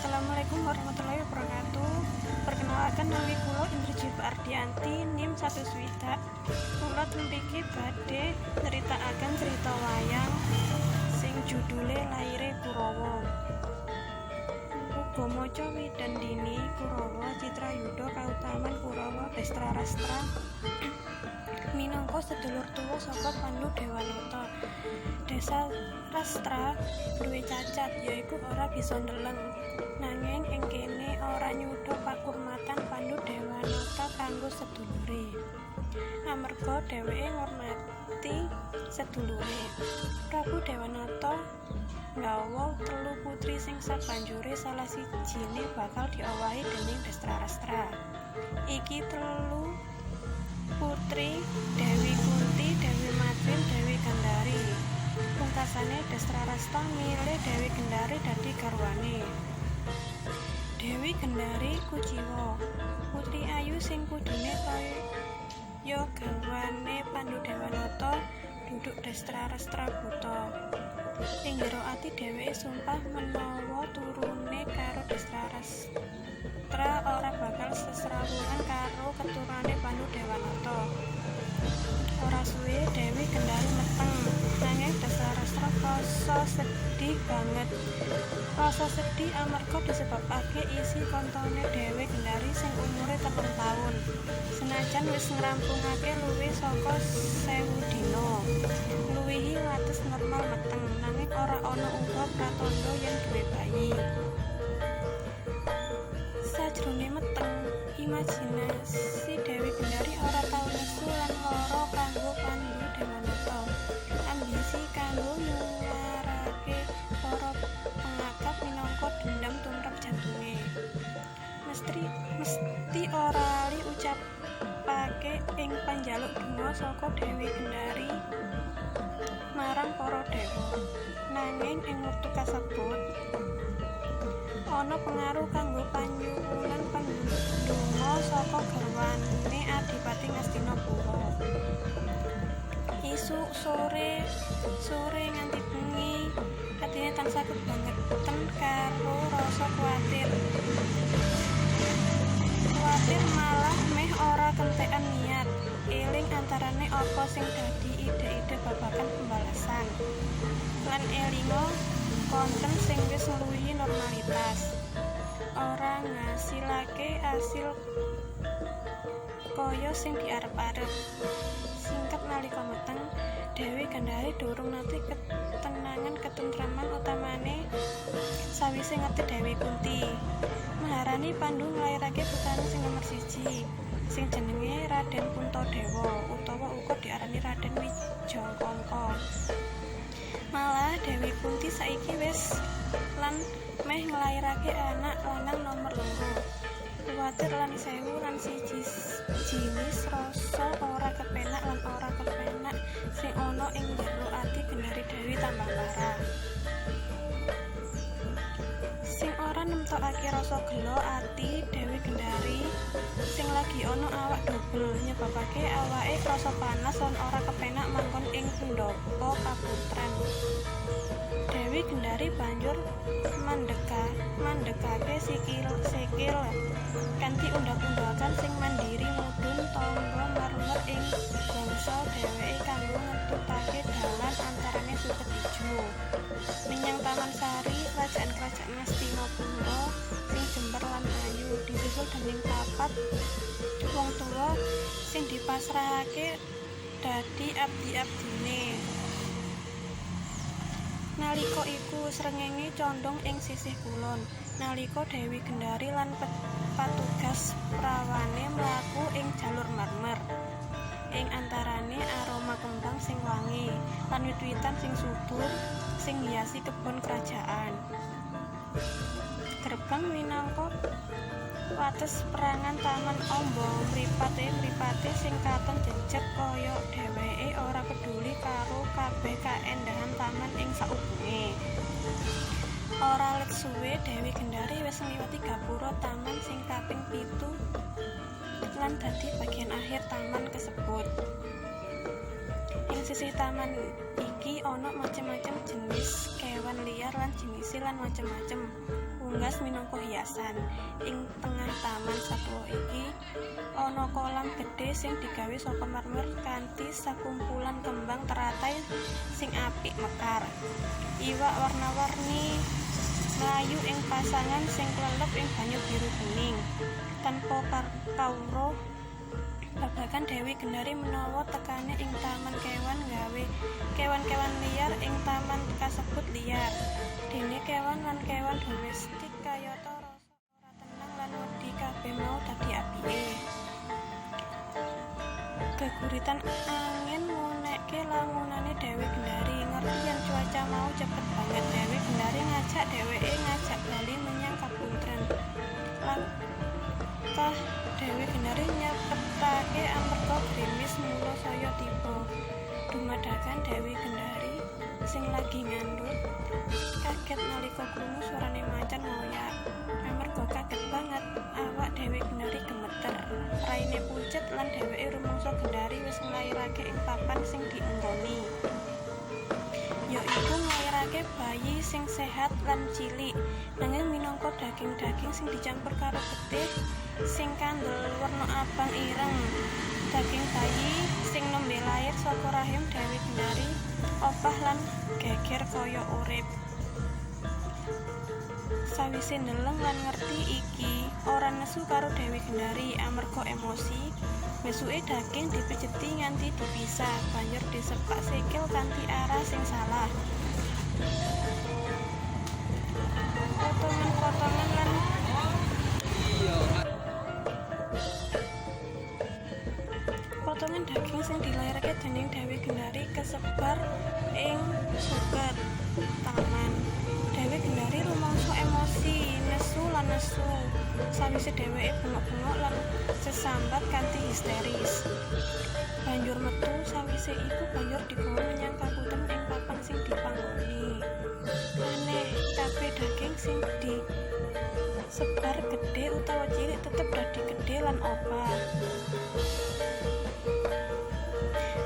Assalamualaikum warahmatullahi wabarakatuh. Perkenalkan, nami kula Indri Ardianti, NIM 1 60. Kula ten mriki badhe nyritakaken cerita wayang sing judule Laire Kurawa. Uga maca Widandini Kurawa Citrayuda kautaman Kurawa Destrarastra minangka sedulur tuwa saka Pandu Dewanata. Desarastra duwe cacat, yaiku ora bisa ndeleng. Nanging ing kene ora nyuda pakurmatan Pandu Dewanata kanggo sedulure. Amarga dheweke ngurmati sedulure, Prabu Dewanata nggawa telu putri sing sabanjure salah sijine bakal diowahi dening Destrarastra. Iki telu putri Dewi Kunti, Dewi Madrim, Dewi Gandhari. Pungkasane Destrarastra milih Dewi Gendari dadi garwane. Dewi Gendari kuciwa. Putri ayu sing kudune kaya garwane Pandu Dewanata duduk Destrarastra buta. Ing jero ati dheweke sumpah menawa turune karo Destrarastra ora bakal sesrawungan karo keturunane Pandu Dewanata. Ora suwe Dewi Gendari meteng, nanging Destrarastra krasa sedih banget. Rasa sedih amarga disebabake isi kontone Dewi Gendari sing umure 3 taun. Senajan wis ngrampungake luwih saka 1000 dina, ngluwihi wates normal meteng, nanging ora ana uga pratandha yen duwe bayi. Sajrone meteng, imajinasi Dewi Gendari ora tau nesu lan lara kanggo Pandu Dewanata. Ambisi kanggo nyuwarake para pengakap minangka dendam tumrap jantunge. Mesti ora lali ucapake ing panjaluk donga saka Dewi Gendari marang para dewa. Nanging ing wektu kasebut ana pengaruh kanggo panyuwunan pandonga saka garwane Adipati Ngastinapura. Isuk, sore, sore nganti bengi, atine tansah kebangetan karo rasa kuwatir. Kuwatir malah meh ora kentekan niat. Eling antarane apa sing dadi ide-ide babagan pembalasan. Lan elinga konten sing wis ngluwihi normalitas. Ora ngasilake asil kaya sing diarep-arep. Singkat, nalika meteng, Dewi Gandhari durung nate ketenangan ketentreman, utamane sawise ngerti Dewi Kunti, Maharani Pandu, nglairake putrane sing nomer siji, sing jenenge Raden Puntadewa utawa uga diarani Raden Wijangkangka. Malah Dewi Kunti saiki wis lan meh nglairake anak lanang nomer 2. Kuwatir lan sewu lan siji jinis rasa ora kepenak lan ora kepenak sing ana ing jero ati Gendari Dewi tambah parah. Sing ora nemtokake rasa gela ati Dewi Gendari sing lagi ana awak dobel nyebabake awake krasa panas lan ora kepenak manggon ing pendhapa kaputren. Dewi Gendari banjur mandhekake sikil sikil kanthi undak-undakan sing mandiri mudhun tangga marmer ing bangsal dheweke kanggo ngetutake dalan antarane suket ijo menyang taman sari kerajaan-kerajaan Ngastinapura sing jembar lan ayu, disusul dening papat wong tuwa sing dipasrahake dadi abdi-abdine. Nalika iku srengenge condhong ing sisih kulon nalika Dewi Gendari lan patugas prawane mlaku ing jalur marmer ing antarane aroma kembang sing wangi lan wit-witan sing subur sing ngiasi kebon kerajaan. Gerbang minangka wates perangan taman amba, mripate sing katon jejeg kaya dheweke ora peduli karo kabeh kaendahan taman ing saubunge. Ora let suwe Dewi Gendari wis ngliwati gapura taman sing kaping 7 lan dadi bagian akhir taman kasebut. Ing sisih taman iki ana macem-macem jenis kewan liar lan jinise lan macem-macem wungu. unggas minangka hiasan. Ing tengah taman satwa iki ana kolam gedhe sing digawe saka marmer kanthi sakumpulan kembang teratai sing apik mekar. Iwak warna-warni mlayu ing pasangan sing klelep ing banyu biru bening. Tanpa kawruh babagan Dewi Gendari menawa tekane ing taman kewan gawe kewan-kewan liar ing taman kasebut liar. Dene kewan lan kewan domestik kayata rasa ora tenang lan wedi kabeh mau dadi apike. Geguritan angin ngunekke lamunane Dewi Gendari. Ngerti yen cuaca mau cepet banget, Dewi Gendari ngajak dheweke ngajak bali menyang kapuntren. Langkah Dewi Gendari nyepetake amarga grimis mula saya tiba. Dumadakan Dewi Gendari sing lagi ngandhut kaget nalika krungu suarane macan ngoyak. Amarga kaget banget, awak Dewi Gendari gemeter, raine pucet lan dheweke rumangsa Gendari wis nglairake ing papan sing dienggoni. Yaiku nglairake bayi sing sehat lan cilik, nanging minangka daging-daging sing dicampur karo getih sing kandel werna abang ireng. Daging bayi sing nembe lair saka rahim Dewi Gendari obah lan geger kaya urip. Sawise ndeleng lan ngerti iki, ora nesu karo Dewi Gendari amarga emosi. Besuke daging dipejeti nganti dipisah, banjur disepak sikil kanthi arah sing salah. Potongan-potongan lan potongan daging sing dilairake dening Dewi Gendari kesebar ing suket taman. Dewi Gendari rumangsa emosi, nesu lan nesu. Sawise dheweke bengok-bengok lan sesambat kanthi histeris. Banjur metu, sawise iku banjur digawa menyang kaputren ing papan sing dipanggoni. Aneh, kabeh daging sing disebar gedhe utawa cilik tetep dadi gedhe lan obah.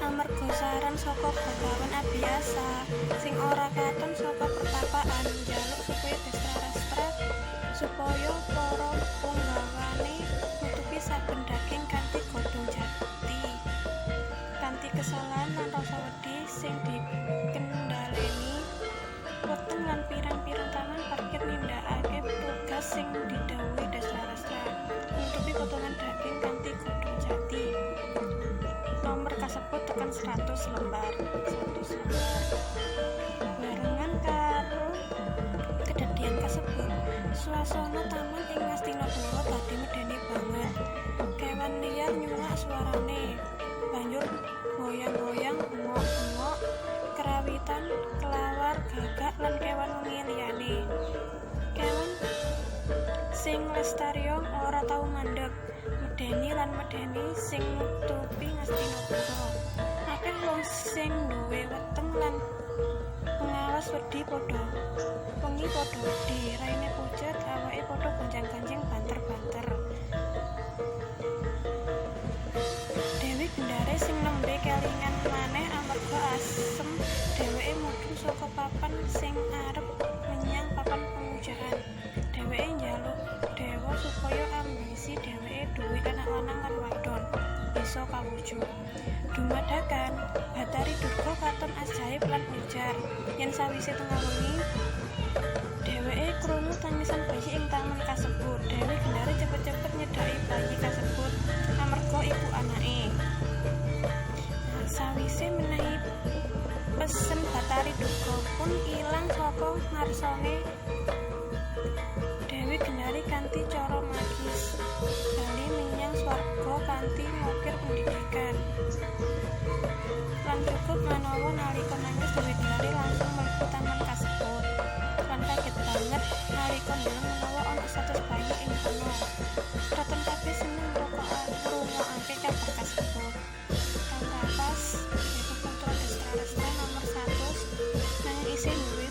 Amarga saran saka Begawan Abiyasa sing ora katon saka pertapaan njaluk supaya Destrarastra supaya para punggawane nutupi saben daging kanthi godhong jati. Kanthi kesalahan lan rasa wedi sing dikendhaleni, weteng lan pirang-pirang taman parkir nindakake tugas sing didhawuhi Destrarastra nutupi potongan daging kanthi godhong jati. Nomor kasebut tekan 100 lembar. 100 lembar. Barengan karo kedadian kasebut, suasana taman ing Ngastinapura dadi medeni banget. Kewan liar nyungak suarane, banjur goyang-goyang, bengok-bengok, kerawitan, kelawar, gagak lan kewan wengi liyane. Kewan sing lestarya ora tau mandeg, medeni lan medeni sing nutupi Ngastinapura. Akeh wong sing duwe weteng lan pengawas wedi padha wengi padha wedi, raine pucet, awake padha gonjang-ganjing banter-banter. Dewi Gendari sing nembe kelingan maneh amarga asem, dheweke mudhun saka papan sing arep menyang papan pemujaan. Dheweke njaluk dewa supaya ambisi dheweke duwe anak lanang lan wadon bisa kawujud. Dumadakan Bathari Durga katon ajaib lan ujar yen sawise tengah wengi dheweke krungu tangisan bayi ing taman kasebut. Dewi Gendari cepet-cepet nyedhaki bayi kasebut amarga iku anake. Nah, sawise menehi pesen Bathari Durga pun ilang saka ngarsane Dewi Gendari kanthi cara magis bali menyang swarga kanthi mokir pendidikan. Lan cukup manawa nalika nangis Dewi Gendari langsung mlebu taman kasebut. Lan kaget banget nalika ndeleng menawa ana 100 bayi ing kono. Kraton kabeh seneng ngrungokake kabar kasebut. Kang kapas yaiku putra Destrarastra nomor 100 nanging isih duwe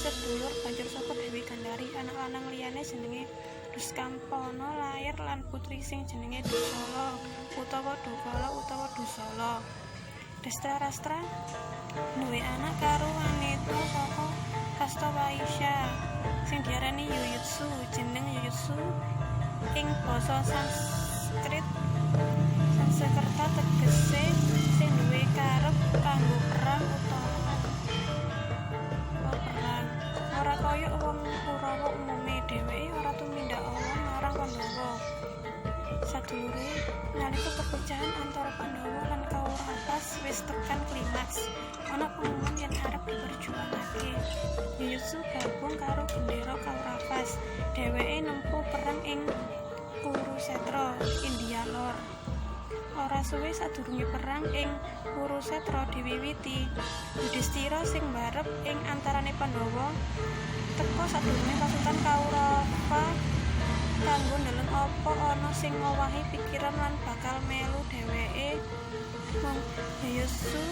sedulur banjur saka Dewi Gandhari. Anak lanang liyane jenenge Duskampana lair lan putri sing jenenge Dusala utawa Dukala utawa Dusala. Destrarastra duwe anak karo wanita saka kasta Waisya sing diarani Yuyutsu. Basa Sanskrit Sanskerta tegese sing duwe karep kanggo perang utawa perang. Ora kaya wong Kurawa umume, dheweke ora tumindak ala marang Pandhawa. Sadulure, nalika perpecahan antara Pandhawa lan Kauravas wis tekan klimaks, ana pengumuman yen arep diperjuangake. Yuyutsu gabung karo gendera Kauravas. Dheweke nempuh perang ing Kurusetra, India Lor. Ora suwe sadurunge perang ing Kurusetra diwiwiti, Yudhistira sing mbarep ing antarane Pandhawa teka sadurunge pasukan Kaurava kanggo ndeleng apa ana sing ngowahi pikiran lan bakal melu dheweke. Mung Yuyutsu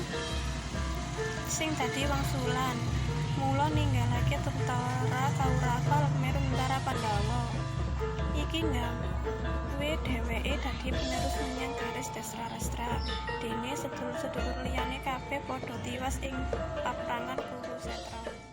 sing dadi wangsulan, mula ninggalake tentara Kaurava lan melu tentara Pandhawa. Iki nggawe dheweke dadi penerus menyang garis Destarastra, dene sedulur-sedulur liyane kabeh padha tiwas ing paprangan Kurusetra.